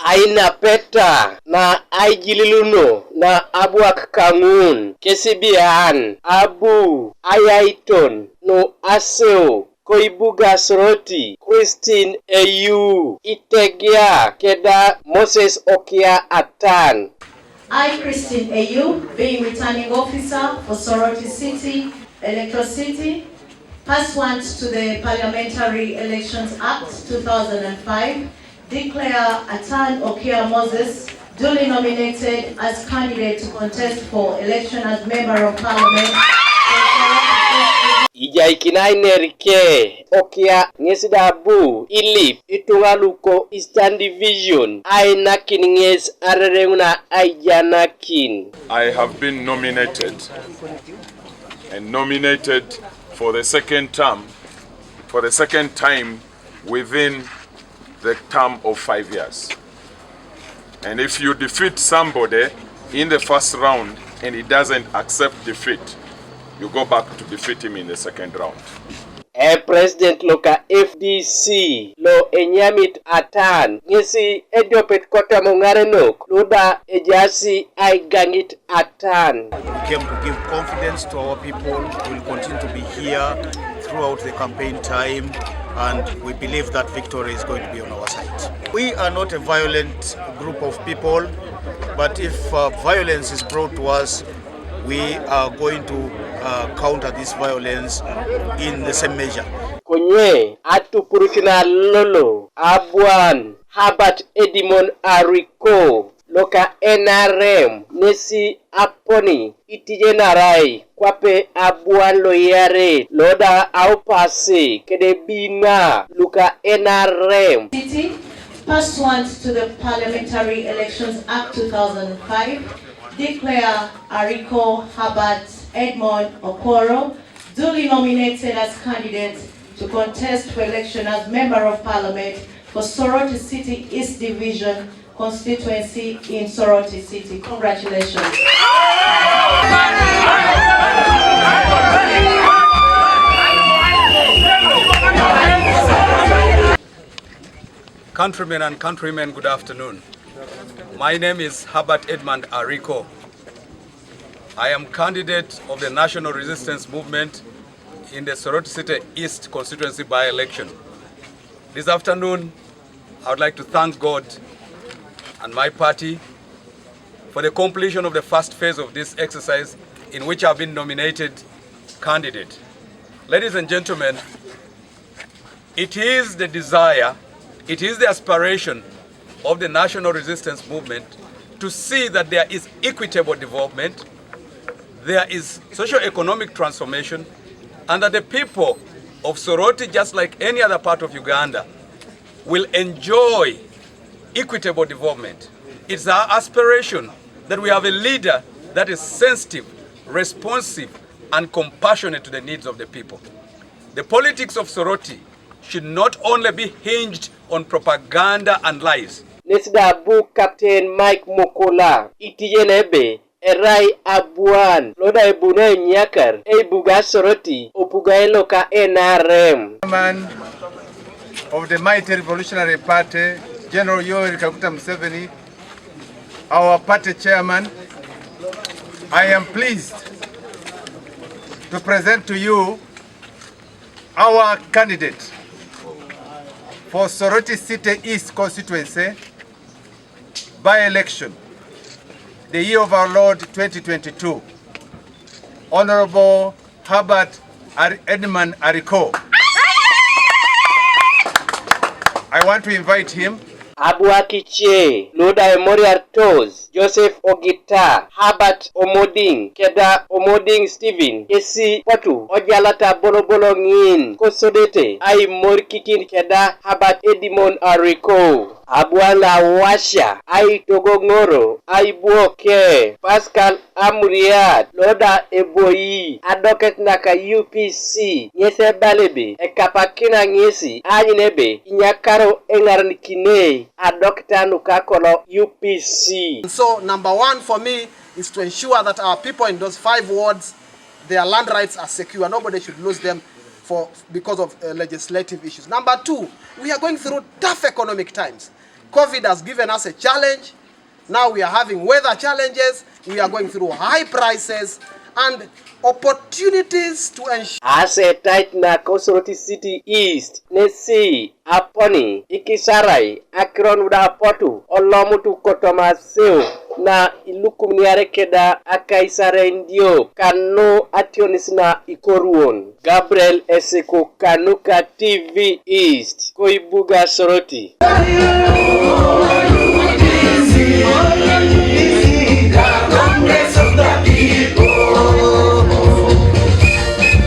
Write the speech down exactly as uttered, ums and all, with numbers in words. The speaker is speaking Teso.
Ainapeta na aijililuno na abuak kaŋun kesibian abu ayaiton nu aseu koibuga Soroti Christine Eyu itegia keda Moses Okia Atan. I, Christine Eyu, being returning officer for Soroti City, Electrocity, pursuant to the Parliamentary Elections Act two thousand and five, declare Atan Okia Moses duly nominated as candidate to contest for election as Member of Parliament. Ijaikinai nerike Okia ŋes da abu ilip ituŋa luko Eastern Division ainakin ŋes arereŋ na aijanakin. I have been nominated and nominated for the second term, for the second time within the term of five years. And if you defeat somebody in the first round and he doesn't accept defeat, you go back to defeat him in the second round. E President loka F D C lo enyamit Atan ŋesi ediopet kotoma ŋarenok luda ejaasi aigaŋit Atan. We came to give confidence to our people. We'll continue to be here throughout the campaign time, and we believe that victory is going to be on our side. We are not a violent group of people, but if uh, violence is brought to us, we are going to uh, counter this violence in the same measure. Konye atupurukina lolo abuan Herbert Edmond Ariko loka N R M nesi aponi itijenarai kwape abuan loyare loda aupasi kede bina luka N R M. City, pursuant to the Parliamentary Elections Act two thousand five, declare Ariko Herbert Edmond Okoro duly nominated as candidate to contest for election as Member of Parliament for Soroti City East Division constituency in Soroti City. Congratulations. Countrymen and countrymen, good afternoon. My name is Herbert Edmund Ariko. I am candidate of the National Resistance Movement in the Soroti City East constituency by-election. This afternoon, I would like to thank God and my party for the completion of the first phase of this exercise in which I've been nominated candidate. Ladies and gentlemen, it is the desire, it is the aspiration of the National Resistance Movement to see that there is equitable development, there is socio-economic transformation, and that the people of Soroti, just like any other part of Uganda, will enjoy equitable development. It's our aspiration that we have a leader that is sensitive, responsive, and compassionate to the needs of the people. The politics of Soroti should not only be hinged on propaganda and lies. Nesi da abu Captain Mike Mukula itijene ebe erai abuan loda ebune nyakar eibuga Soroti opuga eloka N R M. Chairman of the Mighty Revolutionary Party, General Yoweri Kaguta Museveni, our party chairman, I am pleased to present to you our candidate for Soroti City East constituency by-election, the year of our Lord twenty twenty-two, Honorable Herbert Ar- Edmund Ariko. I want to invite him. Abuakice, Luda Emorial Tos, Joseph Ogita, Herbert Omoding, keda Omoding Stephen, kesi potu ojalata bolobolo ŋin kosodete aimorikikin keda Herbert Edmond Ariko. Abuan la Washa aitogoŋoro aibuoke Pascal Amuriat loda eboi adoket naka U P C ŋes ebala ebe ekapakina ŋesi aanyun ebe inyakaro eŋarenikinei adokita nuka kolo U P C. So number one for me is to ensure that our people in those five wards, their land rights are secure. Nobody should lose them for because of uh, legislative issues. Number two, we are going through tough economic times. COVID has given us a challenge. Now we are having weather challenges. We are going through high prices and opportunities to ensure. Asetait na ko Soroti City East nesi aponi ikisarai akiron uda apotu olomutu kotoma seu na ilukumin iare keda akaisarai ndio kanu ationis na ikoruon. Gabriel Esiku kanuka T V East koibuga Soroti.